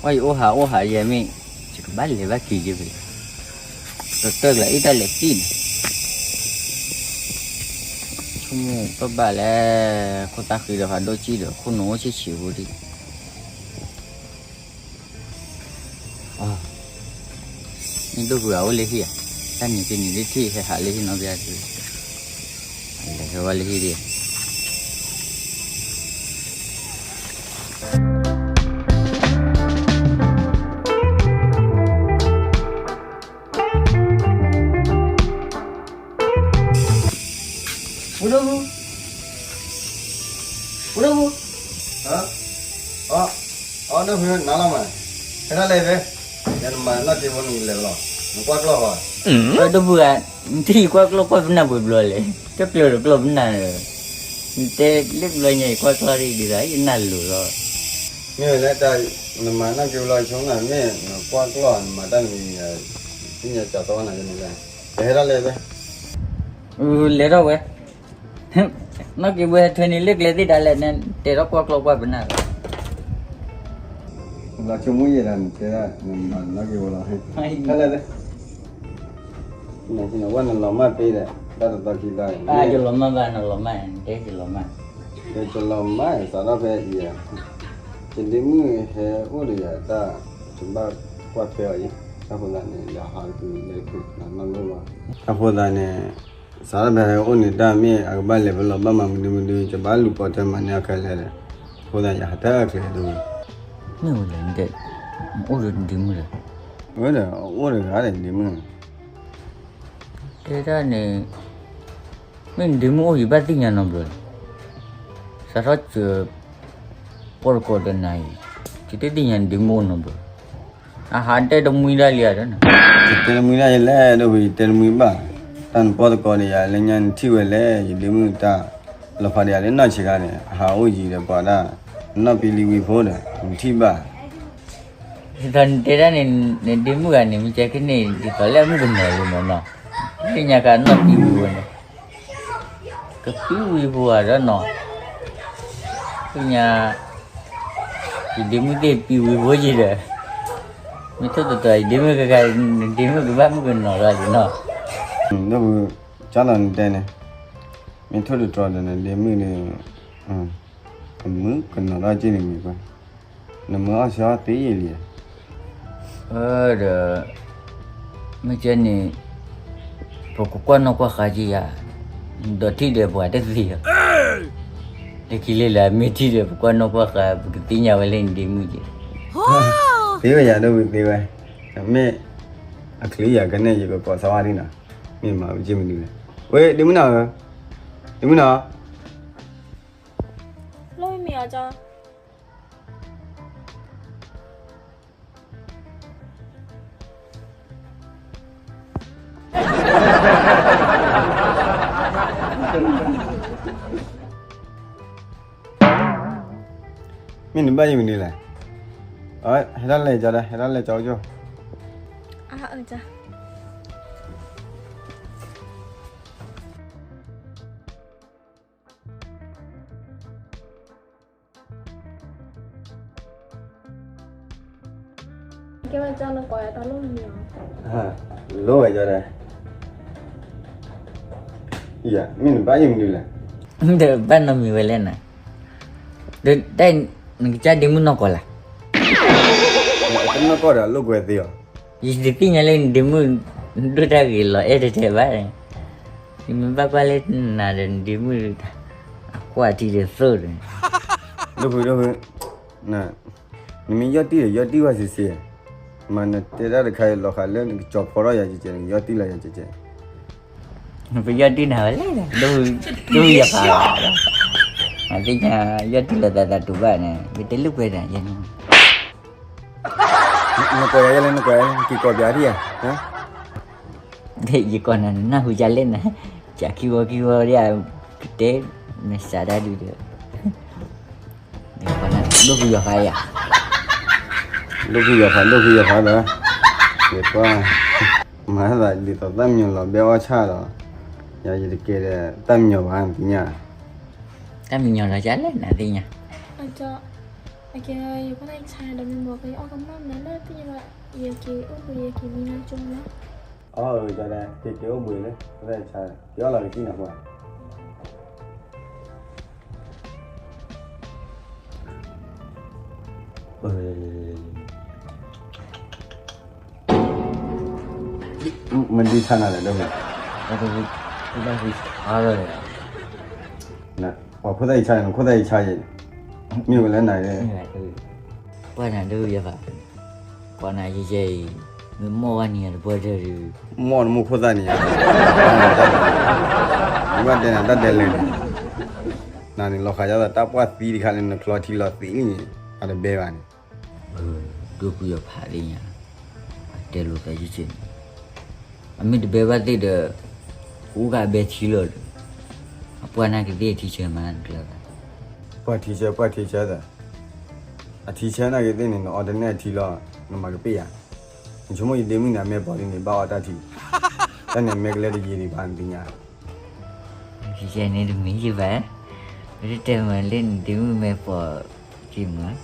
ကွၢ်ယအိၣ်ဟးအိၣ်ဟးယဲမ့ၢ်, ယကဘၣ်လဲၤဘၣ်က့ၤယဲဖဲလဲၣ်, တတၢၢ်ကျါအ့ၣ်တၢ်လဲၤတံၢ်န့ၣ်, ဆိကမိၣ်ပဘၣ်လဲၣ်, ခိၣ်သၣ်ဃံဒီးဖးဒိၣ်စံၣ်ဒီး ခိၣ်နူာ်အိၣ်ဆံးဆံးဖိဒံး, မ့ၢ်ဒိၣ်ပှၤအိၣ်လၢဟံၣ်ဧါ, တၢ်နံၤတနံၤဒ်ထံၣ်ဟဲဟးလၢဟံၣ်နီတဘျီဒံး, လဲၤဟဲဝဲလၢဟံၣ်ဒံး ပဒိၣ်ပူၤ, ပဒိၣ်ပူၤ, အီ, အီဒိၣ်ပူၤနၤလီၤမး, ဟဲဒၣ်လဲၤဖဲ, ယနမၤနီၢ်က့ဖိနလဲၤလီၤ, နကွၢ်ကျီၢ်ဃီ, ပဒိၣ်ပူၤဧါ, နထံၣ်ယကွၢ်ကျီၢ်ကွၢ်ပနၢ်ပှဲၤဘျီလဲၣ်, တကျၢၤတကျီၢ်ပနၢ်လၢ, နတဲလၢဘျီညါယကွၢ်ကျီၢ်ဒံးဒံးဒီး ယနၢ်လိၤလီၤ, မ့ၢ်ဝဲလၢတၢ်, နမၤနီၢ်က့ဖိလီၤဆိကမိၣ်နၤမ့ၢ်နကွၢ်ကျီၢ်နမၤတၢ်နမံၤ, သ့ၣ်ညါကၠီသီနၤန့ၣ်လဲၣ်, ပဟဲဒၣ်လဲၤဖဲ, လဲၤထီၣ်ဝဲ နီၢ်က့ဝဲဟဲထွဲန့ၣ်လၢကျဲသ့ၣ်ဒၣ်လဲာ်န့ၣ် တဲထီၣ်ကွၢ်ကျီၢ်ကွၢ်ပနၢ်လီၤ, လီၤဆိကမိၣ်ယဲဒၣ်နတဲဒၣ်နမၤနီၢ်က့ဝဲလီၤ, ဟဲလဲၣ်, ဝဲနလီၤမၢ်ဖဲဒီး တၢ်တသီခံသီ, ယလီၤမၢ်ဘၣ်နလီၤမၢ်, နတဲယလီၤမၢ်, ယလီၤမၢ်စးထီၣ်ဖဲအံၤ, ယဒ့မုၣ်ဟဲအိၣ်ဒီးယၤတၢ်, ယဘၣ်ကွၢ်ထွဲအီၤအံၤ, အဃိသတးန့ၣ် ယဟးက့ၤလဲၤဖုးနနီၢ်က့ဝဲ, အဃိသတးန့ၣ် စးထီၣ်ဖဲဟဲအိၣ်န့ၣ်တၢ်မ့ၢ်အကဘၣ်လဲၤဖဲလီၤဘၣ်မၤမနုၤမနုၤ ယဘၣ်လူၤပိာ်ထွဲမၤန့ၢ်အီၤခဲလၢာ်ဒီး, အဃိသတးယဟးတၢ်ချ့ဒိၣ်, မ့ၢ်ဝဲလဲၣ်, အိၣ်ဒီးဒ့မုၣ်လဲၣ်, ဝဲဒီးအိၣ်တဂၤဒီးဒ့မုၣ်, တဲဒၣ်န့ၣ်, မ့ၢ်နဒ့မုၣ်အိၣ်ယဘၣ်သ့ၣ်ညါနီတဘျီလဲၣ်, စးထီၣ်စၢၤ, ပီၢ်တကိးဒီးနၤအံၤ, ယတသ့ၣ်ညါနဒ့မုၣ်အိၣ်နီတဘျီ, အဟးတဲတမှံဒၣ်လံဧါဒီး, ယတဲတမှံဒၣ်ယလဲၣ်ဒီး ယတဲတမှံဘၣ်, တၢ်နပီၢ်တကိးဒီးယၤလၢညါနထံၣ်ဝဲလဲၣ် ယဒ့မုၣ်တၢ်, လီၤဖးဒီးယၤလၢနီၢ်ဆံးခါန့ၣ် အဟးအိၣ်ယံၤဒီးပှၤဒၣ်, နီၢ်ပံလံဝံၤဖိဒီး နထံၣ်ဘၣ် ဒ်သိးနတဲဒၣ်န့ၣ် နဒ့မုၣ်ဂၤန့ၣ် မ့ၢ်ကဲက့ၤန့ၣ် ဒ်သိးလၢအမုၣ်ကနီၤလံမ့ၢ်နီၤ, သ့ၣ်ညါကနီၢ်ပံဝံၤဝဲန့ၣ်, ကပံဝံၤဖိဧါဒီးနီၤ, သ့ၣ်ညါ, ယဒ့မုၣ်သ့ၣ်ပံဝံၤဖိယံၤဒီး, မ့ၢ်ထိၣ်သတြီၤယဒ့မုၣ်ကကါ, နဒ့မုၣ်ကဘၣ်မုၣ်ကနီၤလီၤလံနီၤ, ဒီး, ကၢ်လီၤနတဲန့ၣ်, မ့ၢ်ထိၣ်သတြီၤဒီးနဒ့မုၣ်န့ၣ်, အမုၣ်ကနီၤထီၣ်က့ၤန့ၣ်မ့ၢ်ကွၢ်, နမုၢ်အီၣ်ဆၢအီၣ်သ့ယံာ်လံဧါ, ဒီး, မ့ၢ်ကဲန့ၣ်, ပကကွၢ်နီၣ်ကွၢ်ဃါက့ၤယၤ, ဒီးထံၣ်ဒီးပှၤတသ့ဧါ, လၢခံလၢလၢမ့ၢ်ထံၣ်ဒီးပကွၢ်နီၣ်ကွၢ်ဃါ ပကသ့ၣ်ညါဝဲလၢနဒ့မုၣ်က့ၤ, သ့ဝဲယၤဒိၣ်ဝံၤသ့ဝဲ, မ့ၢ်, အချံယၤကန့ၣ် ယကကိးစၢ်ဝါဒ်နီၤ, မ့ၢ်မၤဝဲက့ၤမနုၤလဲၣ်, ဝဲဒ့မုၣ်နီၤဧၢ, ဒ့မုၣ်နီၤ မ့ၢ်နဘၣ်ယမနုၤလဲၣ်, ဟဲဒၣ်လဲၤကဒီး ဟဲဒၣ်လဲၤကၠီကၠိ ကဲဝဲကၠီနကိးယၤတၢ်လိၣ်မနုၤ, လိၣ်ဝဲကၠီဒီး, ယၤ မ့ၢ်နဘၣ်ယမနုၤလဲၣ်, ဒီးဘၣ်နီတမံၤဝဲလဲၣ်နၤ, ဒီးတၢ်နကစၢ်ဒ့မုၣ်နီၢ်ကီၢ်လၢ်, တနီၢ်ကီၢ်ဒီးအလိာ်ကွဲသ့အီၤ, ယတသ့ၣ်ညါလၢနဒ့မုၣ်ဒိၣ်တၢ်ဂ့ၤလီၤအဲၣ်တဲတဲဘၣ်, ယမ့ၢ်ဘၣ်ကွၢ်လၢနၤဒီးနဒ့မုၣ်, အကွၢ်ထံဒီးသိၣ်ဒီး, ဒိၣ်ဖုဒိၣ်ဖု, နမ့ၢ်ယီၢ်တံၢ်ဒီးယီၢ်တံၢ်ဝဲစ့ၢ်စ့ၢ်, မၤနတဲတၢ်တခါအံၤလီၤဃာ်လၢနကကၠီၤဖီထီၣ်ယၤကဲကဲ နကယီၢ်တံၢ်လီၤယၤကဲကဲ, ပယီၢ်တံၢ်နၤဝဲလဲၣ်, ဒိၣ်ယၤဖး, အသ့ၣ်ညါ, ယီၢ်တံၢ်လီၤသးသးတူာ်ဘၣ်န့ၣ် ယတဲလိာ်ကွဲဒၣ်ယဲန့ၣ်, နကိးယၤယဲလဲၣ် နကိးယၤ နက့ၤကိးပၠးထံၣ်ဧါ, ယကိးနၤနနၢ်ဟူယၤလဲၣ်နၤ, ကးခံဝီခံဝီဒ်, ကတဲ, မ့ၢ်စးဒၣ်ဒုဒီး ဒိၣ်ဖုယီၤဖးယၤ, ဒိၣ်ဖုယီၤဖး ဒိၣ်ဖုယီၤဖးဒီး, ယကွၢ်, မၤသးဒ်သိးတၢ်မညီၤလီၤဘဲအီၣ်ဆၣ်ဒီး, ယၤယတကဲဒီးတၢ်မညီၤဘၣ်နသ့ၣ်ညါ, တၢ်မညီၤလီၤယၤလဲၣ်နသ့ၣ်ညါ, အကဲ ယဖိသၣ်ယဆါဒီးမ့ၢ်ဘၣ် ပယအီၣ်ကမၣ်မနုၤလၢ်တယဘၣ်, ယက့ၤအိၣ်ဘှံး ယက့ၤမံနီၤကၠိလီၤ. အီၣ် ကၠီဒဲ က့ၤက့ၤအိၣ်ဘှံးလၢ ဖိသၣ်ယဆါ က့ၤအီၣ်လီၤကစံၣ်နၤပှၤ မ့ၢ်ဒ်ဆါနၤလဲၣ် ဒိၣ်မး, ပှၤဖိသၣ်ယဆါန့ၣ် နဖိသၣ်ယဆါယဲၢ်, မ့ၢ်ဝဲလၢနၤလဲၣ်, ပှၤနၤဒိၣ်ယဲၢ်ဘၣ်, ပှၤနၤယဲၢ်ယဲၢ်အံၤ, မ့ၢ်မီၢ်ဝဲနံၤအတပှၢ်တၢၢ်ဒီး, မီၢ်နမိၢ်ခိၣ်သၣ်န့ၣ်ယါ, နဘၣ်တဲနၤတၢ်တဲလဲၣ်န့ၣ်, နၤန့ၣ်လီၤဃာ်ယသးတၢ်ပှၢ်သံတခါလၢနချီထံလီၤသံးန့ၣ်, အတဘဲဘၣ်န့ၣ် ဒိၣ်ဖုယီၤဖးသ့ၣ်ညါ, အတဲလိာ်သးယုၢ်က့ၤန့ၣ်, အမ့ၢ်တဘဲဘၣ်သ့ၣ်ဒီး, ကအိၣ်ကဘဲထံလီၤဒီး, အပှၢ်နာ်က့သ့ၣ်ထံဆၢမးနကျၢၤဘၣ်, ပှၢ်ထံဆၢ ပှၢ်ထံဆၢသး, အထံဆၢနာ်က့သ့ၣ်န့ၣ် နအီၣ်တနဲၣ်အထံလီၤ, နမၤကပ့ၢ်ယၤ, နဆိကမိၣ်ယဒ့မုၣ်န့ၣ် အမဲာ်ပီၤဒ်န့ၣ် ဘၣ်အီၣ်တၢ်ထံ, တၢ်န့ၣ်အမဲာ်ကလဲၤတယံာ်ဒံးဘၣ်နသ့ၣ်ညါ ယဲန့ၣ်တမ့ၢ်ယဘၣ်, ပတတဲမ့ၢ်လၢနဒ့မုၣ်မဲာ်ပီၤက့ၤမး,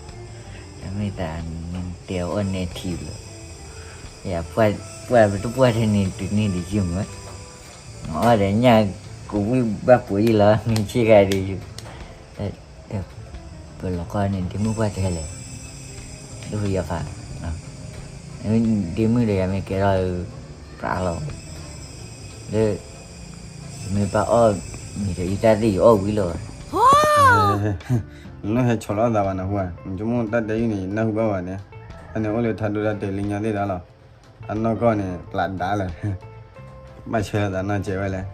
တမ့ၢ်သးနတဲအီၣ်နဲထံလီၤ, ယပှၢ်ပတပှၢ်ထဲန့ၣ်တုၤန့ၢ်ဒံးယမး, အီၣ်ဒီးညၣ်ကဝံၣ်ဘၣ်ပှ့ၤယလီၤ နဆ့ကၤဒံးယ ပလီၤကီၢ်န့ၣ်ဒ့မုၣ်ပှၢ်တဲလဲၣ်, ဒိၣ်ဖုယီၤဖး, ဒ့မုၣ်ဒီးယၤမ့ၢ်ကဲထီၣ်, ပြးလီၤ, လၢ, မ့ၢ်ဘၣ်အီၣ်မ့ၤဒီးအံသၣ်သ့ၣ်ယအီၣ်ဝံၤလီၤ, နနီၢ်ဟဲဆီၣ်လီၤသးဘၣ်နဟူဧါ, နဆိကမိၣ်တၢ်တဲယုၢ်န့ၣ် ယနၢ်ဟူဘၣ်ဘၣ်န့ၣ်, အန့ၣ်အိၣ်လၢထးဒိၣ်တၢ်တဲလံညါသ့ၣ်ဒီးလီၤ, အနီၢ်ကီၢ်န့ၣ် ကျးဒါလၢာ်, ဘၣ်ဆၢလီၤသးနီၢ်စဲးဝဲလဲၣ်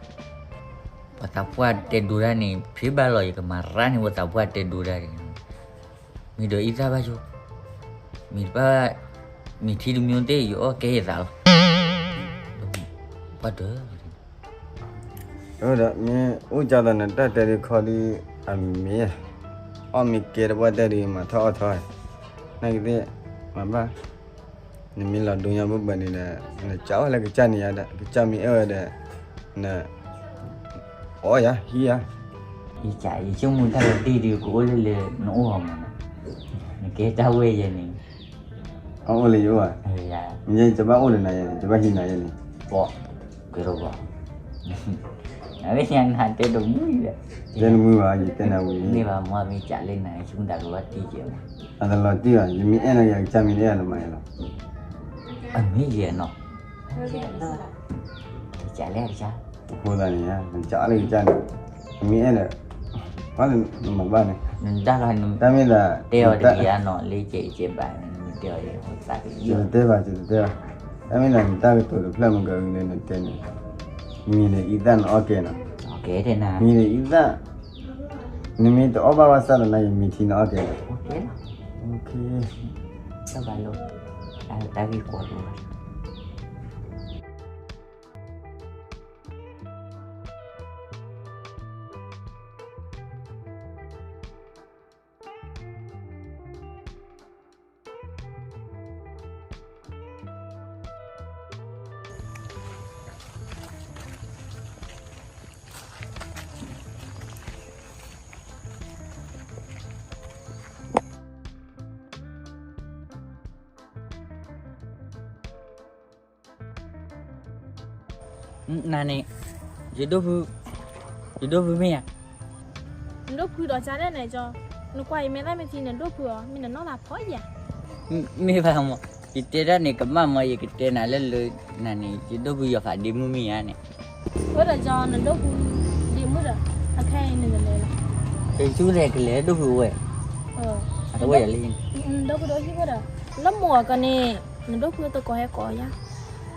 ပှၤသးပှၢ်တဲဒိတၢ်န့ၣ် ဖံးဘၣ်လီၤ ယကမၤရၣ်န့ၢ်ပှၤသးပှၢ်တဲဒိတၢ်န့ၣ်, မ့ၢ်ဒီးအံသၣ်ဘၣ်ဆိ, မ့ၢ်တဘၣ်, မ့ၢ်ထံတမံၤသ့ၣ် ယအီၣ်ကဲယသးလီၤ, ပှၢ်တၢၢ်, ဒီးမ့ၢ်အိၣ်ကၢ်သးနတၢ်တဲဒုးခီဒုး, အမ့ၢ်, အီၣ်မ့ၢ်ကဲတပှၢ်တဲဒုးမၤထီၣ်အီၣ်ထီၣ်, နာ်က့သ့ၣ်, မၤဘၣ် နမ့ၢ်လီၤဒိညါဘၢဘၢန့ၣ်ဒီး နကးဝဲလၢကစၢ်န့ၣ်ယါဒီး ကစၢ်မ့ၢ်အဲၣ်ဝဲဒီး န အီၣ်ယၤ ဟံးယၤ ယကး ယဆိကမိၣ်တၢ်လီၤတံၢ်ဒုး ကအိၣ်လၢလၢ နအိၣ်အီၤမးနီၤ, နကဲတၢ်ဝဲယဲန့ၣ်, အအိၣ်လၢယအိၣ်ဧါ, ယဘၣ်အိၣ်ဒီးနၤယဲန့ၣ် ယဘၣ်ဟံးနၤယဲန့ၣ်, ပှၤ, ကဲထီၣ်ပှၤ, အဝဲယနၤတဲတမုာ်ဒီး, တဲတမုာ်ဘၣ် ယတဲနၤဝံၤ, မ့ၢ်ဘၣ်မ့ၢ်မ့ၢ်ကးလၢနၤ ယဆိကမိၣ်တၢ်ကလီၤတံၢ်ကဲမး, အတလီၤတံၢ်ဘၣ် ယမ့ၢ်အဲၣ်နၤယၤ ကစၢ်မ့ၢ်တအဲၣ်နၤမၤယဲလီၤ, အမ့ၢ်ယဲနီၤ, ကးလၢကစၢ်, အဃိသတးန့ၣ် နကးလၢကစၢ်န့ၣ်, မ့ၢ်အဲၣ်ဒီး, ဘၣ်လၢနမၤဘၣ်န့ၣ်, တၢ်မ့ၢ်သး, တဲအီၤတဂ့ၤဧါနီၤ လၢကဲကဲဘၣ်န့ၣ် နမ့ၢ်တဲအီၤယဲ ယတတဲဘၣ် ယတတဲဘၣ်, တၢ်မ့ၢ်သးနတၢ်ကတိၤတဖျၢၣ်မုၢ်ကဂ့ၤလၢနတဲန့ၣ်, မံၤဒီးအံသၣ်နအီၣ်ကဲနီၤ, မံၤဒီးအံသၣ်, နမ့ၢ်တအီၣ်ဘၣ်ဘၣ်ဆၣ်သနာ်က့ မ့ၤထံနအီၣ်ကဲလီၤ, တၢ်ဂ့ၢ်ကီဒိၣ်ဘၣ် နၤန့ၣ်, ယဒိၣ်ဖု, ယဒိၣ်ဖုမ့ၢ်ဧါ, နဒိၣ်ဖုဒီးကါလဲၣ်န့ၣ်ကၠီ, နကွၢ်ယမဲာ်သၣ်မဲာ်ထံန့ၣ် ဒိၣ်ဖုအီၤ မ့ၢ်နနီၢ်သးဖီယၤ, မ့ၢ်ဘၣ်မး, ယတဲတၢ်န့ၣ် ကမၣ်မး ယကတဲနၤလၢလၢ, နၤန့ၣ် ယဒိၣ်ဖုယီၤဖးဒ့မုၣ်မ့ၢ်ဧါန့ၣ်, အိၣ်ဒီးကၠီ နဒိၣ်ဖုဒ့မုၣ်ဒီး, အခဲအံၤနကလဲၤလီၤ, ကဆူလဲၤကလဲၤဒိၣ်ဖုဝဲ, အတဝဲယၤလံ, နဒိၣ်ဖုဒိၣ်ဟံၣ်ဖိဒီး, လၢမိၢ်အကီၢ်န့ၣ်, နဒိၣ်ဖုသကိးဟဲကိးယၤ,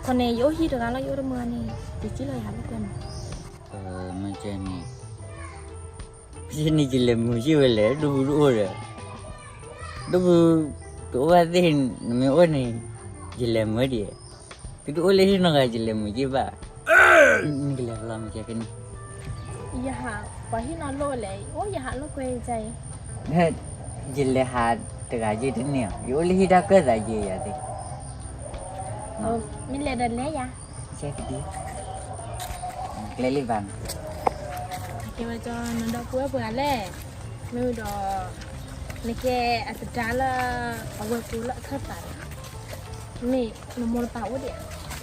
ခီန့ၣ် ယအိၣ်ဟံၣ်တဂၤလီၤ ယအိၣ်တမုာ်န့ၣ်, ယကံၣ်လီၤယၤလၢကျဲမး, မ့ၢ်ကဲန့ၣ်, ယန့ၣ်ယလဲၤမုာ်က့ၤဝဲလဲၣ် ဒိၣ်ဖုတအိၣ်ဒီး, ဒိၣ်ဖု, တအိၣ်ဘၣ်သ့ၣ်, နမ့ၢ်အိၣ်န့ၣ်, ယလဲၤမုာ်ဒံး, သုတအိၣ်လၢဟံၣ်နီတဂၤ ယလဲၤမုာ်က့ၤဘၣ်, နကလဲၤလီၤမ့ၢ်ကဲန့ၣ်, ယဟးပှၤဟံၣ်နီၤလိၣ်လဲၣ် အိၣ်ယဟးလိာ်ကွဲယၤအံၤ, ယလဲၤဟးတဂၤက့ၤတန့ၢ်အီၤ ယအိၣ်လၢဟံၣ်တၢ်ကၢၣ်သးက့ၤယၤသ့ၣ်, မ့ၢ်လဲၤဒီးလဲၤယၤ, ကဒံ, ကျဲလံဘၣ်န့ၣ်, ကဲဝဲကၠီ နဒီပုၢ်ဝဲၢ်ပှၤလဲၣ်, မ့ၢ်ဒီး, နကဲအသဒါလၢ အဝဲကိလၢအခၢၣ်သးန့ၣ်, မ့ၢ်နမိၢ်တပာ်အိၣ်ဒံးဧါ,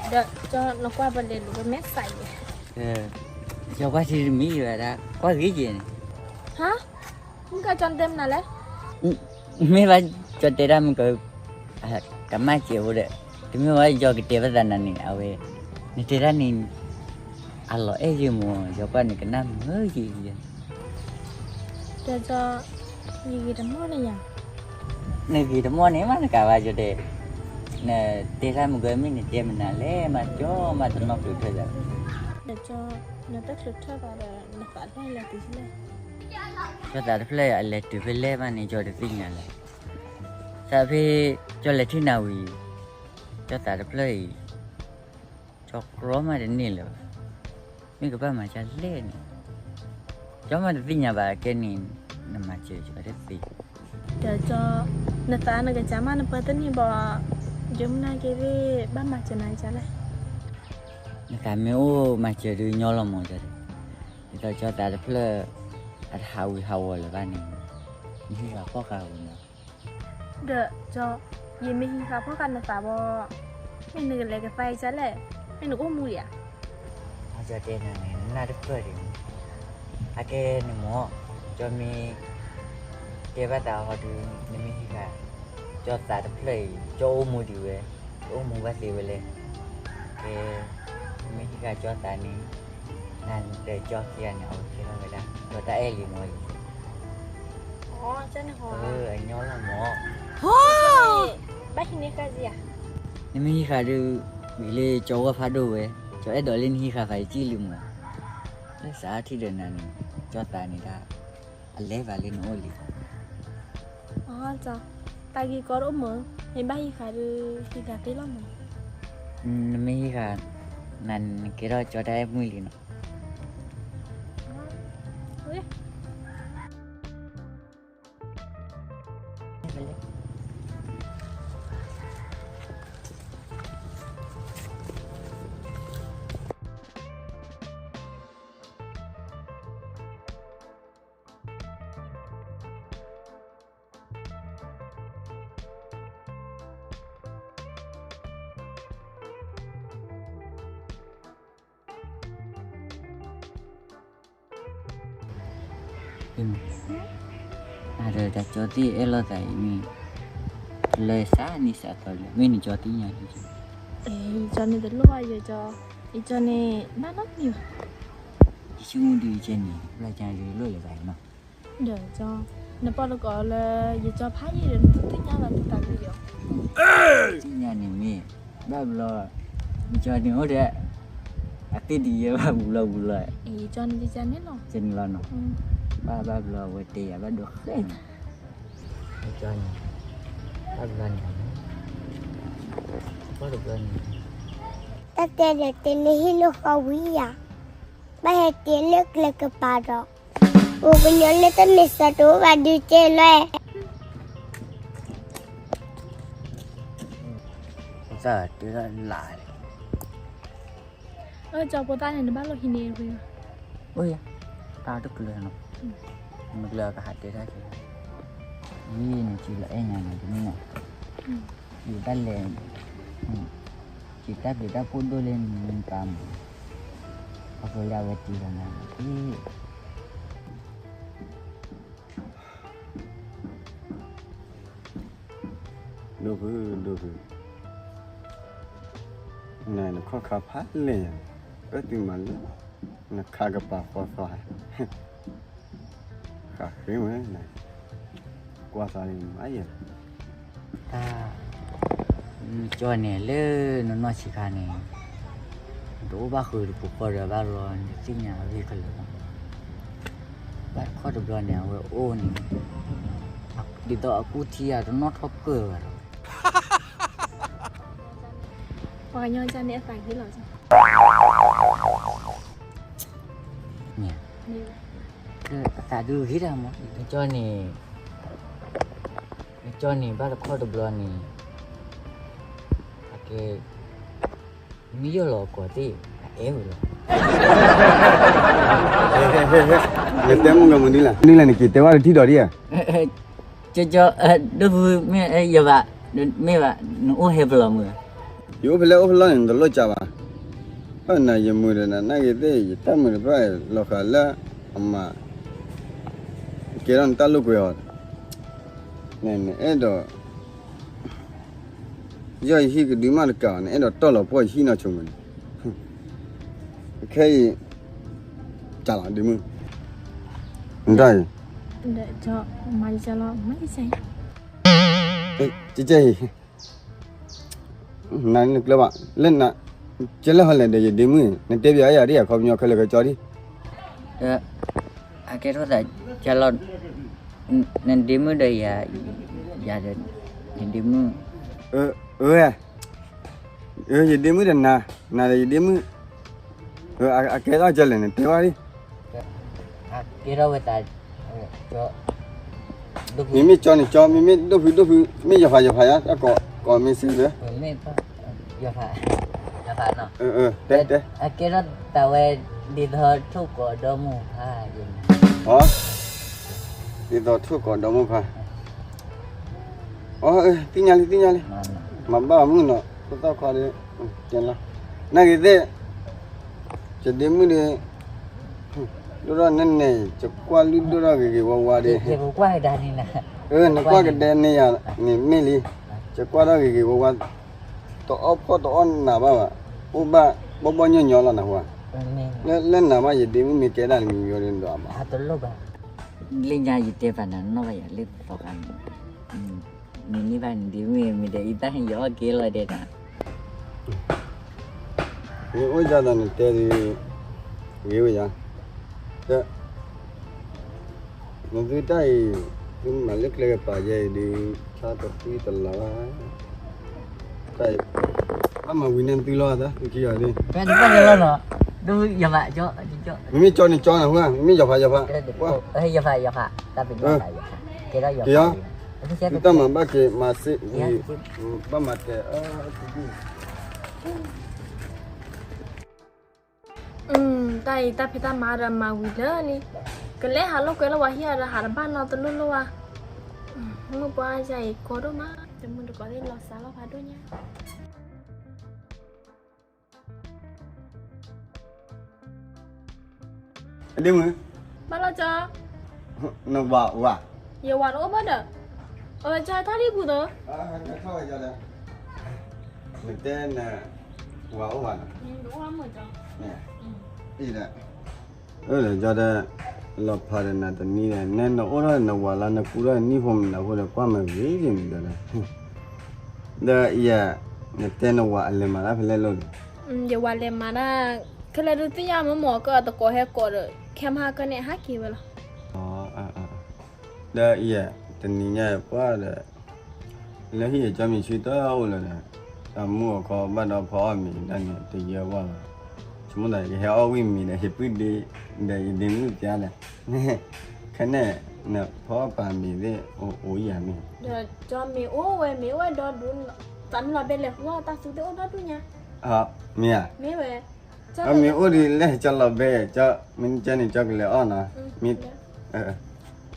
ဒီးကၠီနကွၢ်ပလဲၤလူၤဝဲမဲာ်သးအံၤ, ကၠီကွၢ်ထံတမံၤဝဲဒၣ် ကွၢ်ဂ့ၤက့ၤန့ၣ်, ဟါ, မုၢ်ကၢကၠီနတဲမနုၤလဲၣ်, မ့ၢ်ဘၣ်ကၠီတဲဒၣ်မုၢ်ကၢ, တမၣ်စဲးဖိဒီး, တမ့ၢ်ဝဲယီၤကတဲဘၣ်သးနၤန့ၣ် အဝဲ, နတဲဒၣ်န့ၣ်, အလီၤအဲၣ်ယဲမး ယီၤကွၢ်န့ၣ်ကနၣ်မုာ်ယဲ, ဒီးကၠီ, ယဂ့ၤတမီၢ်န့ၣ်ယၤ, နဂ့ၤတမီၢ်န့ၣ်မးနကးဘၣ်ကၠီတဲ, နတဲတၢ်မုၢ်ကၢမ့ၢ်နတဲမနုၤလဲၣ် မးကၠီမးတနီၣ်ကျိၤထၢၣ်ဒီး, ဒီးကၠီ, နတချုးထၢၣ်ဘၣ်ဒီး နသးတဖျၢၣ်လဲၤတုၤဖဲလဲၣ်, ကၠီသးတဖျၢၣ်အလဲၤတုၤဖဲလဲၣ်ဘၣ်န့ၣ် ကၠီတသ့ၣ်ညါလဲၣ်, သးဖဲ, ကၠီလဲၤထံၣ်နၤဝံၤ, ကၠီသးတဖျၢၣ်အံၤ, ကၠီကြီမးတန့ၢ်လၢၤဘၣ်, မ့ၢ်ကဘၣ်မၤဒ်လဲၣ်န့ၣ်, ကၠီမးတသ့ၣ်ညါဘၣ်ကဲန့ၣ်, နမၤစၢၤကၠီတသ့, ဒီးကၠီ, နသးနကစၢ်မးနပၢတန့ၢ်ဘၣ်, ယမုၢ်နၤက့ၤသ့ၣ်ဘၣ်မၤစၢၤနၤကလဲၣ်, နသးမ့ၢ်အိၣ်မၤစၢၤဒုးညီလီၤမးကၠီတဲ, ဒ်သိးကၠီသးတဖျၢၣ်, အတဟးဝံၤဟးဝီၤလၢၤဘၣ်န့ၣ်, နဟံးဂၤဖီၣ်ဃာ်ဝံၤမး ဒီးကၠီ, ယမ့ၢ်ဟံးဃာ်ဖီၣ်ဃာ်နသးဘၣ်, မ့ၢ်နကလဲၤကသါအံၤကလဲၣ်, မ့ၢ်နအိၣ်မူဒံးဧါ, အကၠီတဲနၤန့ၣ် နနၢ်တပၢၢ်ဒံးမး, အကဲန့ၣ်မး, ကၠီမ့ၢ်, တဲဘၣ်သးဟီဒုး, နမ့ၢ်ဟံးဃာ်, ကၠီသးတဖျၢၣ်အံၤ ကၠီအိၣ်မူဒံးဝဲ, ကအိၣ်မူဘၣ်သ့ဝဲလဲၣ်, ကဲ, နမ့ၢ်ဟံးဃာ်ကၠီသးန့ၣ် နၤနတဲကၠီခံဂၤန့ၣ် အဝဲကဲထီၣ်ဝဲဒၣ် ကၠီတၢ်အဲၣ်လံမးအံၤ, အညီလီၤမး, ဘၣ်ဟံးန့ၢ်ဃာ်ဧါ, နမ့ၢ်ဟံးဃာ်ဒုး, ဝံၤလၢကၠီဝဲဖးဒိၣ်ဝဲ, ကၠီအဲၣ်ဒိးလၢနဟံးဃာ်သးယကံၣ်လံမး, လၢစးထံၣ်ဒီးနၤန့ၣ်, ကၠီသးန့ၣ်ဒၣ်, အလဲၤဘၣ်လၢနအိၣ်လံ အ, တၢ်ဂ့ၢ်ကီတအိၣ်မး, မ့ၢ်ဘၣ်ဟံးဃာ်ဒုး ဟံးဃာ်သ့လီၤမး, နမ့ၢ်ဟံးဃာ်, နကဲထီၣ်ကၠီတၢ်အဲၣ်မုၣ်လံနီၤ. အဒီးတၢ်ကၠီသ့ၣ်အဲၣ်လိာ်သးအံၤန့ၣ်, လၢစးနံၣ်စးသီလံ မ့ၢ်နကၠီသ့ၣ်ညါလံ, ယကၠီန့ၣ်တလိၣ်ဘၣ်ယကၠီ, ယကၠီန့ၣ် ဘၣ်နီတမံၤဘၣ်, ယဆိကမိၣ်ဒုးယကဲန့ၣ် ဘျီကဒီးလိၣ်လၢၤဘၣ်နီၤ. ဒီးကၠီ, နပီၢ်လၢကီးလၢ ယကၠီဖးယံာ်ဒီး နတသ့ၣ်ညါဘၣ်တၢ်သးဝံၤဒီး, သ့ၣ်ညါန့ၣ်မ့ၢ်, ဘၣ်ဘျီ, ယကၠီန့ၣ်အိၣ်ဒီး, အသ့ၣ်ဒ်ယဲဘၣ်ဘူးလီၤဘူးလီၤ, ယကၠီန့ၣ်လီၤနီၤ, ဘၣ်ဘၣ်ဘျီအဝဲတဲယၤဘၣ်ဒိးဃဲၣ်န့ၣ်, ယကၠီန့ၣ်, ဘၣ်ဘျီန့ၣ်, တၢ်တဲဒီးတဲလၢဟံၣ်လၢဃီဝံၤယၤ, ဘၣ်ဟဲတဲလၢကျဲကပၤဒီး အိၣ်ကညီလၢတမ့ၢ်စးတအိၣ်ဘၣ်ဒုးတဲလီၤ, တၢ်တဲလၢလၢ်, အကၠီဖိသၣ်န့ၣ် နဘၣ်လိၣ်ဟံးန့ၢ်ဝဲ, အိၣ်ယၤ, တၢ်တကျၢၤနီၤ, မ့ၢ်ကျၢၤကဟးတဲတၢ်က့ၤ, မ့ၢ်နကၠီလီၤအဲၣ်ညါန့ၣ် တမ့ၢ်နီၤ, ယတၢ်လဲၤ, ယတၢ်ဘျုးတၢ်ဖှိၣ်ဒိၣ်လၢနမံပာ်မး, ခီဖျိလၢအဝဲတ့လီၤနၤန့ၣ် ဒိၣ်ဖု, ဒိၣ်ဖု, နခီၣ်ခါဖးလဲၢ်ညါ, အၢသုမၤလၢ, နခးကပၤဃီသီ, ဃးဃ့ဝဲ, ကွၢ်သးလံမးယဲ, တၢ်, နကၠီန့ၣ်လၢနနီၢ်ဆံးခါန့ၣ်, တအိၣ်ဘၣ်ဃုာ်တပူၤဃီဒီးဘၣ်လီၤ နသ့ၣ်ညါအဂ့ၢ်ကလၢာ်လီၤ, ဘၣ်တခီတဘျီန့ၣ် အဝဲအိၣ်န့ၣ်, ဒ်သိးအကူထံအတနီၣ်ထီၣ်ပၢၢ်ဘၣ်ဒီး, ပှၤကညီန့ၣ်အသးဂ့ၤလီၤ, အသးဒုးဂ့ၤတၢ်မး နကၠီန့ၣ်, နကၠီန့ၣ်, နကၠီန့ၣ်ဘၣ်တခီတဘျီန့ၣ်, အကဲ, မ့ၢ်ယီၢ်လီၤအကိာ်သ့ၣ်, အအဲၣ်ဝဲလီၤ နတဲမုၢ်ကမုၢ်နံၤလဲၣ်, နံၤလဲၣ်နက့ၤတဲဝဲတထံၣ်ဒီးဒ်ဧါ. ကၠီ ကၠီ ဒိၣ်ဖုမ့ၢ်ယဘၣ်, မ့ၢ်ဘၣ်, နအိၣ်ဟဲဖဲလဲၣ်မုၢ်. ယအိၣ်ဖဲလဲၣ်အိၣ်ဖဲလဲၣ်န့ၣ် နတလိၣ်ကးဘၣ်. ဟဲနၤယမုၢ်ဒီးနနာ်က့ၤသ့ၣ် ယတၢ်မုၢ်တဖၣ်လီၤဃာ်လၢအမၤ ကဲထီၣ်နတၢ်လိာ်ကွဲအီၤ, နအဲၣ်ဒိး ယီၢ်ယဟံၣ်ကဒုမးတကးဘၣ် နအဲၣ်ဒိးတီၢ်လီၤပှီၢ်ယဟံၣ်နီၢ်ဆိမုၢ်န့ၣ်, ခဲအံၤ ကးလီၤဒ့မုၢ်, နတၢ်အံၤ, မၤလီၤ, မၤလီၤ, ကဲကဲအံၤ နနကျၢၤဘၣ်, လၢန, ကဲလၢဟီလဲၣ်ဒီးယဒ့မုၢ်, နတဲပျးယၤဒ်အခီပညီခဲလၢာ်ခဲဆ့ဒ်, အကဲထီၣ်သးကဲလီၤ, နဒ့မုၢ်ဒီးယၤ, ယၤဒီး, ယဒ့မုၢ်, အၢ, ယဒ့မုၢ်ဒီးနၤ, နၤဒီးယဒ့မုၢ်, အကဲထီၣ်ကဲလဲၣ်န့ၣ် တဲဝဲဒ် ကဲထီၣ်ဝဲသး, မ့မ့ၢ်ကၠီန့ၣ်ကၠီ, မ့မ့ၢ်ဒိၣ်ဖုဒိၣ်ဖု, မ့ၢ်ယီၤဖးယီၤဖးယါ, တၢ်ကိးမ့ၢ်စ့ၢ်ကီး, ယီၤဖး, ယီၤဖးနီၤ, တဲတဲ, အကဲထီၣ်သးဝဲ, ဒ်သိးထိၣ်ကိးဒီမုၢ်ဖး, ဒ်သိးထိၣ်ကိးဒီမုၢ်ဖး, အသ့ၣ်ညါလံသ့ၣ်ညါလံ, မၤဘၣ်မုၢ်နီၤ ဖိသၣ်ခွါဒီး, ကဲလီၤ, နာ်က့ၤသ့ၣ် ယဒ့မုၢ်ဒီး, ဒိၣ်ထီၣ်နဲၣ်နဲၣ် ယကွၢ်လုၢ်ဒိၣ်ထီၣ်ဂ့ၤဂ့ၤဝါဝါဒီး, နကွၢ်ကဒဲန့ၢ်ယၤန့ၣ်မ့ၢ်လံ, ယကွၢ်ထီၣ်ဂ့ၤဂ့ၤဝါဝါ, တအီၣ်ဖှီၣ်တအီၣ်နးဘၣ်ဘၣ်, အိၣ်ဘၣ်ဘီၣ်ဘီၣ်ညီညီလီၤနဟူဧါ, လၢနးဘၣ်ယဒ့မုၢ်မ့ၢ်ကဲဒၣ်နမံၤမံၤဒီးဒွးဘၣ်, လၢညါယတဲပာ်နၤနီၢ်ဘၣ်ယၤလၢသီခါန့ၣ်, မ့ၢ်န့ၢ်ဘၣ်နဒ့မုၢ်မ့ၢ်ဒီး ယတၢ်ဟ့ၣ်ယအီၣ်ကဲလီၤဒဲးနၤ မ့ၢ်အိၣ်ဒ်သိးနတဲဒီး, ဂ့ၤဝဲယၤ, နသုတၢ်အံၤ, သုမၤလၢကျဲကပၤယဲအံၤဒီး, ဆါတသံတလၤဘၣ်, တၢ်အံၤ, ဘၣ်မၤဝံၤန့ၢ်သုလီၤသၢသုခံဂၤဒီး, မ့မ့ၢ်ကၠီန့ၣ်ကၠီနၤဟူဧါ, မ့မ့ၢ်ယီၤဖးယီၤဖး, က့ၤအီၤ, သုတၢ်မၤဘၣ်က့ၤမၤစ့ဝံၤ, ဘၣ်မၤတဲ, တၢ်အံၤတၢ်ဖံးတၢ်မၤဒီးမၤဝံၤလၢာ်လံ, ကလဲၤဟးလိာ်ကွဲလၢပှၤဟံၣ်အီၤဒီးဟးတဘၣ်နီတလိၣ်လိၣ်ဘၣ်, မုၢ်ပှၢ်ယၤအံၤကီဒိၣ်မး, တမုၢ်တကိးသ့ၣ်လီၤစှၤလီၤဖးဒိၣ်ညါ ဒ့မုၢ်, ဘၣ်လီၤကၠီ, နဝၤအိၣ်ဧါ, ယဝၤတအိၣ်ဘၣ်ဒီး, အဝဲကၠီထီၣ်လံပူၤသိး, နတဲနဝၤအိၣ်ဘၣ်နီၤ, အံၤဒီး, အၢဒီးကၠီဒီး, လီၤဖးဒီးနၤတနံၤဒီး နဲနအိၣ်ထီၣ်နဝၤလၢနကူထီၣ်နံၣ်ဖိမနုၤဖိဒီးကွၢ်မ့ၢ်ဂ့ၤဂ့ၤမ့ၢ်ဒီး, ဒီးယၤ, နတဲနဝၤအလဲၤမၤတၢ်ဖဲလဲၣ်လိၣ်န့ၣ်, ယဝၤလဲၤမၤတၢ်, ခဲလၢာ်ဒုးသ့ၣ်ညါမ့ၢ်မ့ၢ်ကတကိးဟဲကိးဒီး ခဲမဟါကန့ၣ်ဟးက့ၤဝဲလီၤ, ဒီးယၤ, တနံၤညါပှၢ်ဒီး, လၢဟံၣ်အကၠီမ့ၢ်ဆူတၢ်အိၣ်လၢၤဒီး, တၢ်မူအခီဘၣ်ဒီးဖီအီၣ်မ့ၤဒၣ်န့ၣ်တယၢဘၣ်လီၤ, ဆိကမိၣ်သးယကဟဲအီၣ်ဝံၣ်မ့ၤဒီး ယပုၢ်ဒ့, ဒီးယဒ့မုၣ်ပျါဒီး, ခဲန့ၣ်, နဖီအီၣ်ပာ်မ့ၤသ့ၣ်အိၣ်ယၤမ့ၢ်, ဒီးကၠီမ့ၢ်အိၣ်ဝဲမ့ၢ်အိၣ်ဝဲဒီဒူ, သးမ့ၢ်လီၤဘဲလဲၤဃုအီၣ်တၢ်သူသ့ၣ်အိၣ်ဒီဒူညါ, မ့ၢ်ဧါ, မ့ၢ်ဝဲ, မ့ၢ်အိၣ်ဒ်လဲၣ်ကၠီလီၤဘဲ, မ့ၢ်ကၠီန့ၣ်ကၠီကလဲၤအီၣ်နီၤ, မ့ၢ်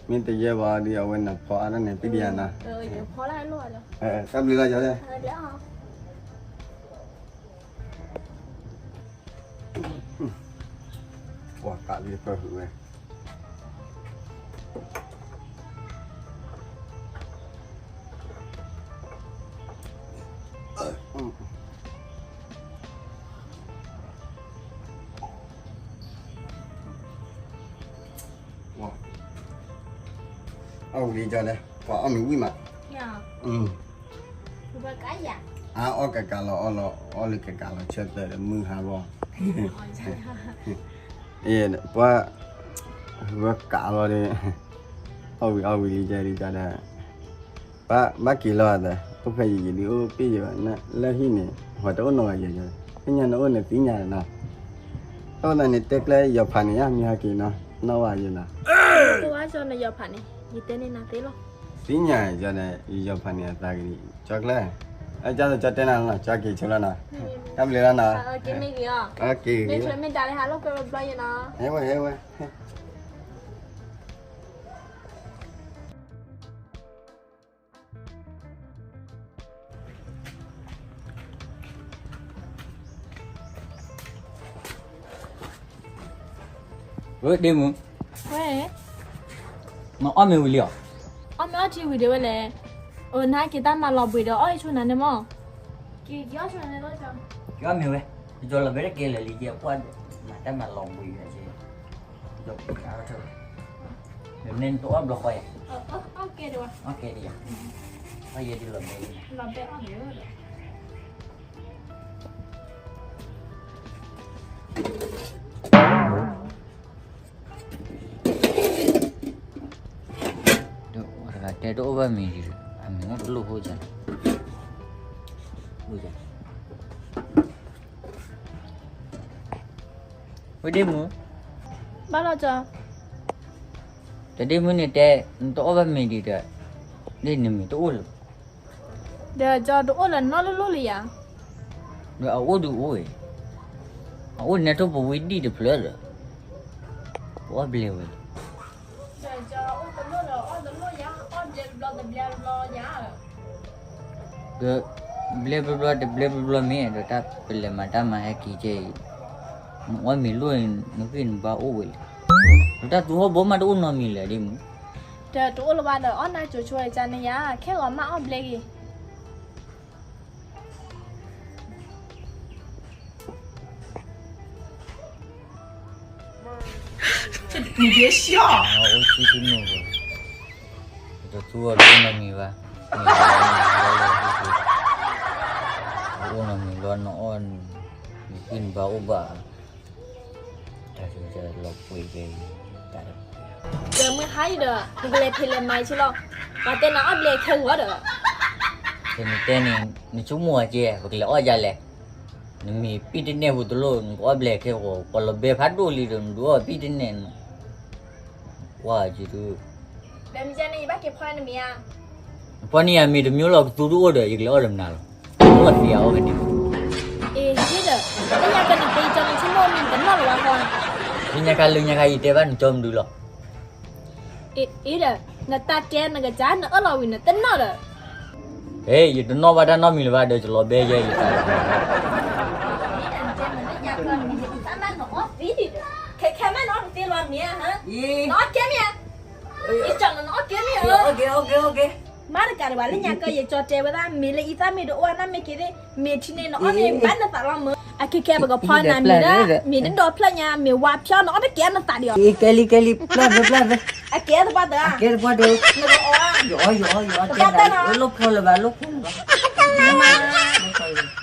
မ့ၢ်တယဲဘၣ်ဒီး အဝဲနဖီအါထီၣ်န့ၣ် ပံၢ်ဒံယၤနီၤ, တၢ်ဘျုးလီၤယၤ, ပှၤကးလံပၢ်ဟုဝဲ အီၣ်ဝံၤလံကၠီဒီး ပှၤအီၣ်မ့ၤဝံၣ်မး, အါအီၣ်ကကးလီၤအီၣ်လီၤ အီၣ်လၢကကးလီၤဆၢသၢဒီးမုၢ်ဟါဂီၢ်, ပှၤ ဝဲကးလီၤဒီး အီၣ်ဝံၤအီၣ်ဝံၤလံကၠီဒီး ဘၣ်က့ၤလီၤသး အိၣ်ဖဲယံာ်ယံာ်ဒုးအိၣ်ပ့ၢ်ယံာ်ဘၣ် လၢဟံၣ်န့ၣ် ပှၤတအိၣ်နီတဂၤယဲၢ်, သ့ၣ်ညါနအိၣ်န့ၣ်သ့ၣ်ညါလီၤနီၤ, အဃိသတးန့ၣ် တဲကျဲယီၤဖးန့ၣ်ယါ မ့ၢ်ဟဲက့ၤနီၤ နီၣ်ဝဲယဲၢ်နီၤ, ယီၤဖးန့ၣ် ယတဲန့ၢ်နၤသ့လီၤ, သ့ၣ်ညါယၤဒီး ယီၤဖးန့ၣ်အသးကဒံး ကၠီကျဲ, ကၠီတဲနၤနီၤ, ကၠီက့ၤဆိလီၤနီၤ, တၢ်ဘျုးလီၤနီၤ, က့ၤမ့ၢ်ဂ့ၤအီၤ, မ့ၢ်တမ့ၢ်ဒါလၢဟးလိာ်ကွဲဘျီယဲနီၤ, ဟဲဝဲ ဟဲဝဲ ဝဲဒ့မုၣ်, ဝဲ, မ့ၢ်အီၣ်မ့ၤဝံၤလံဧါ, အီၣ်မ့ၤအီထံဝံၤဒံးဝဲလဲၣ်, အနက့ၤတၢ်မၤလီၤဘှံးဒီးအီၣ်ဟံၣ်ဆူနၤန့ၣ်မီၢ်, က့ၤအီၣ်ဆူနၤန့ၣ်လီၤ, က့ၤအီၣ်မ့ၤဝဲ, ကၠီလီၤဘဲတကဲလၢာ်လံကဲပှၢ်, မၤတၢ်မၤလီၤဘှံးဝဲက့ၤ, ကၠီအီၣ်ထၢၣ်, မ့ၢ်နတအီၣ်ဘျီဃီယၤ, အီၣ်ကဲဒံး, အီၣ်ကဲဒံးယၤ, အီၣ်ယဲဒ်လီၤဘဲလံ, လီၤဘဲအီၣ်မ့ၤဝဲဒီး တဂၤတဲတအိၣ်ဘၣ်မ့ၤဒံး, အမ့ၤအိၣ်တလိၣ်ဖိယၤ, ဝဲဒ့မုၣ်, ဘၣ်လီၤကၠီ, တဒ့မုၣ်န့ၣ်တဲ, နတအီၣ်ဘၣ်မ့ၤဒံးဒီး, ဒ်နမ့ၤတအိၣ်လၢၤ ဒီးကၠီတအိၣ်လၢၤနီတလိၣ်လၢၤယၤ, ဒီးအအိၣ်ဒုးအိၣ်ဝဲ, အအိၣ်နဲထိၣ်ပဝံဒံၣ်တဖျၢၣ်ဒီး, ပအီၣ်ဘျဲဝဲ, ဒီးကၠီအိၣ်တလိၣ်ဒီးအီၣ်တလိၣ်ယၤ, အီၣ်ဘျဲတဘျီတဘျီတဘျီယၤ, ဒီး, ဘျဲဘျီဘျီတဘျဲဘျီဘျီမ့ၢ်ဒီးတၢ်ပလဲၤမၤတၢ်မၤဟဲက့ၤကဲအံၤ, နအီၣ်မ့ၤလိၣ်န့ၣ် နဂံၢ်နဘါအိၣ်ဝဲလံ, ဒီးတၢ်သူဟီၣ်ဘိမးတအိၣ်နီတမံၤလၢၤဒ့မုၣ်, ဒီးတအိၣ်လၢၤဘၣ်ဒီးအီၣ်နၤကိၤဆိဝဲကန့ၣ်ယၤ, ခဲဂီၤမးအီၣ်ဘျဲက့ၤ အိၣ်ဆံတနံၣ်ဘၣ်, တသူအီၤတအိၣ်နီတမံၤဘၣ်, တအိၣ်နီတမံၤဘၣ်, နအီၣ်, နဂံၢ်နဘါအိၣ်ဘၣ်, တၢ်လီၤပှ့ၤကဲ, ဒီးမုၢ်ဟါအံၤဒီး နကလဲၤဖံးလဲၤမၤဆ့လီၤ, ပှၤတဲနၤအီၣ်ဘျဲခဲဂီၤဒီး, နတဲန့ၣ်, နဆိကမိၣ်အကဲ ပကလဲၤအီၣ်ယၤလဲၣ်, နမ့ၢ်ပံၢ်တနဲၣ်ပူၤတလိၣ် နကအီၣ်ဘျဲခဲဂီၤ, ပှၤလီၤဘဲဖးဒိၣ်လံဒီး နဒုးအီၣ်ပံၢ်တနဲၣ်န့ၣ်, ကွၢ်က့ၤဒုး, ဖီၣ်န့ၢ်ယၤမ့ၤတမံၤလီၤ ကသူတအိၣ်ဒီးယကလဲၤအီၣ်ဒီးမနုၤလီၤ, အီၣ်သံအီၣ်ကန့ၣ်, အ့ ဟ့ၣ်ဒီး, လၢညါကန့ၣ်တဲကၠီနဆိကမိၣ်မ့ၢ်နတနီၣ်လၢၤဘၣ်ဃီ, လၢညါခါလၢညါခါယတဲဘၣ်နကၠီမနုၤလီၤ အ့ဒီး, နတၢ်တဲနကစၢ်နအၢၣ်လီၤဝံၤနတနီၣ်ဒီး, ဟ့ၣ် ယတနီၣ်ဘၣ်တၢ်နီတမံၤလၢၤဘၣ်ဒီး ယလီၤဘဲယဲယသးဒီး, ခဲခဲမးနအီၣ်တသ့လီၤမ့ၢ်ဧါ, နအီၣ်ကဲမ့ၢ်ဧါ, ယကၠီနအီၣ်ကဲမ့ၢ်ဧါ, မ့ၢ်တကးဒံးဘၣ်လၢညါကၢ ယကၠီတဲဝဲဒၣ်မ့ၢ်လၢအံသၣ်မ့ၢ်တအိၣ်နမ့ၢ်က့ၤသ့ၣ် မ့ၢ်ထံန့ၣ်နအီၣ်န့ၢ်ဘၣ်နသးလီၤမ့ၢ်, အခဲခဲပကဖီနၤမ့ၢ်ဒၣ်, မ့ၢ်တဒိးဖျၢၣ်ညါ မ့ၢ်ဝါဖျီနအီၣ်တကဲနသးဒံးအီၤ, ကဲလံ ကဲလံ ပျၢ်ဖဲပျၢ်ဖဲ, အကဲသပှၢ်တၢၢ်, ယအီၣ်ယအီၣ်ယအီၣ်တဲသး, လိၣ်ဖျီလၢၤဘၣ် လိၣ်ဖျီလၢၤဘၣ်, လိၣ်ဖျီလၢၤဘၣ်